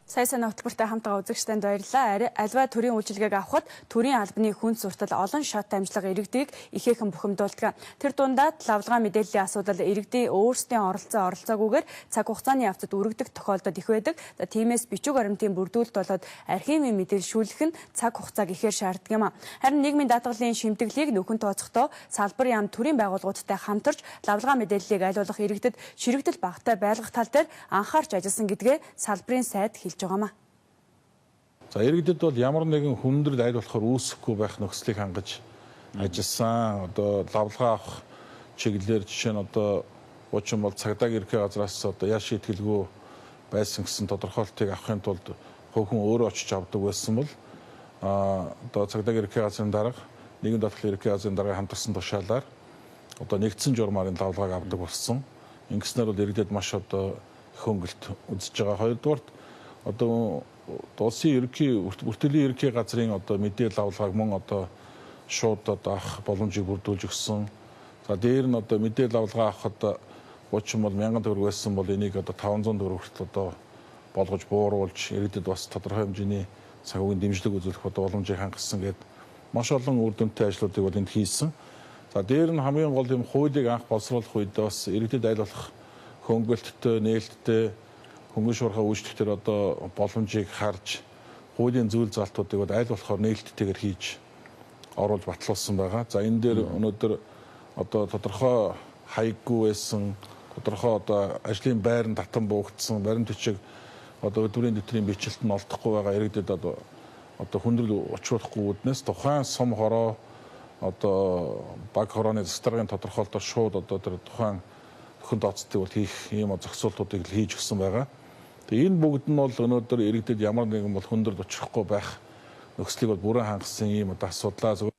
Сая сайн хөтөлбөртэй хамт байгаа үзэгч танд баярлалаа. Альва төрийн үйлчилгээг авахад төрийн албаны хүн суртал олон шат амжилга иргэдийг ихээхэн бухимдуулдаг. Тэр дундаа лавлгаа мэдээллийн асуудал иргэдийн өөрсдийн оролцоогүйгээр цаг хугацааны явцад өргөдөх тохиолдол их байдаг. За, тиймээс бичиг баримтын бүрдүүлэлт болоод архивын мэдээлэл шүүлэх нь цаг хугацааг ихээр шаарддаг юм. Харин нийгмийн даатгалын шимтгэлийг нөхөн тооцохдоо салбар яам төрийн байгууллагуудтай хамтарч лавлгаа мэдээллийг аль болох иргэдэд ширэгдэл багатай байлгах тал дээр анхаарч ажилласан гэдгээ салбарын сайд хэлж байгаа юм. За, иргэдэд бол ямар нэгэн хүндрэл аль болохоор үүсэхгүй байх нөхцөлийг хангаж ажилласан. Одоо лавлгаа авах чиглэлээр жишээ нь одоо хуучин бол цагдаагийн ерөнхий газраас одоо ял шийтгэлгүй байсан гэсэн тодорхойлтыг авахын тулд хүн өөрөө очиж авдаг байсан бол одоо цагдаагийн ерөнхий газрын дарга, нийгмийн даатгалын ерөнхий газрын дарга хамтарсан тушаалаар одоо нэгдсэн журмаар энэ лавлгааг авдаг болсон. Ингэснээр бол иргэдэд маш одоо хөнгөлт үзэж байгаа. Хоёрдугаарт, одоо улсын ерөнхий бүртгэлийн ерөнхий газрын одоо мэдээлэл авлагыг мөн одоо шууд одоо авах боломжийг бүрдүүлж өгсөн. За, дээр нь одоо мэдээлэл авлага авахад хуучин бол 1000 төгрөг байсан бол энийг одоо 500 төгрөг хүртэл одоо болгож бууруулж, иргэдэд бас тодорхой хэмжээний санхүүгийн дэмжлэг үзүүлэх одоо боломжийг хангасан гээд маш олон үр дүнтэй ажлуудыг бол энд хийсэн. За, дээр нь хамгийн гол юм хуулийг анх боловсруулах үед бас иргэдэд аль болох хөнгөлттэй, нээлттэй, хөнгөн шуурхай үйлчлэх төр одоо боломжийг харж хуулийн зүйл залтуудыг бол аль болохоор нээлттэйгээр хийж оруулж батлуулсан байгаа. За, энэ дээр өнөөдөр одоо тодорхой хаяггүй байсан, тодорхой одоо ажлын байр нь татан буугдсан, баримт бичиг одоо өдрийн дэвтрийн бичлэлт нь олдохгүй байгаа иргэдэд одоо хүндрэл учруулахгүй үүднээс тухайн сум хороо одоо баг хорооны засгийн тодорхойлолтоор шууд одоо тэр тухайн нөхөн тооцтыг бол хийх ийм зохицуултуудыг хийж өгсөн байгаа. Тэгээ энэ бүгд нь бол өнөөдөр иргэдэд ямар нэгэн бол хүндрэл учрахгүй байх нөхцөлийг бол бүрэн хангасан ийм одоо асуудлаа.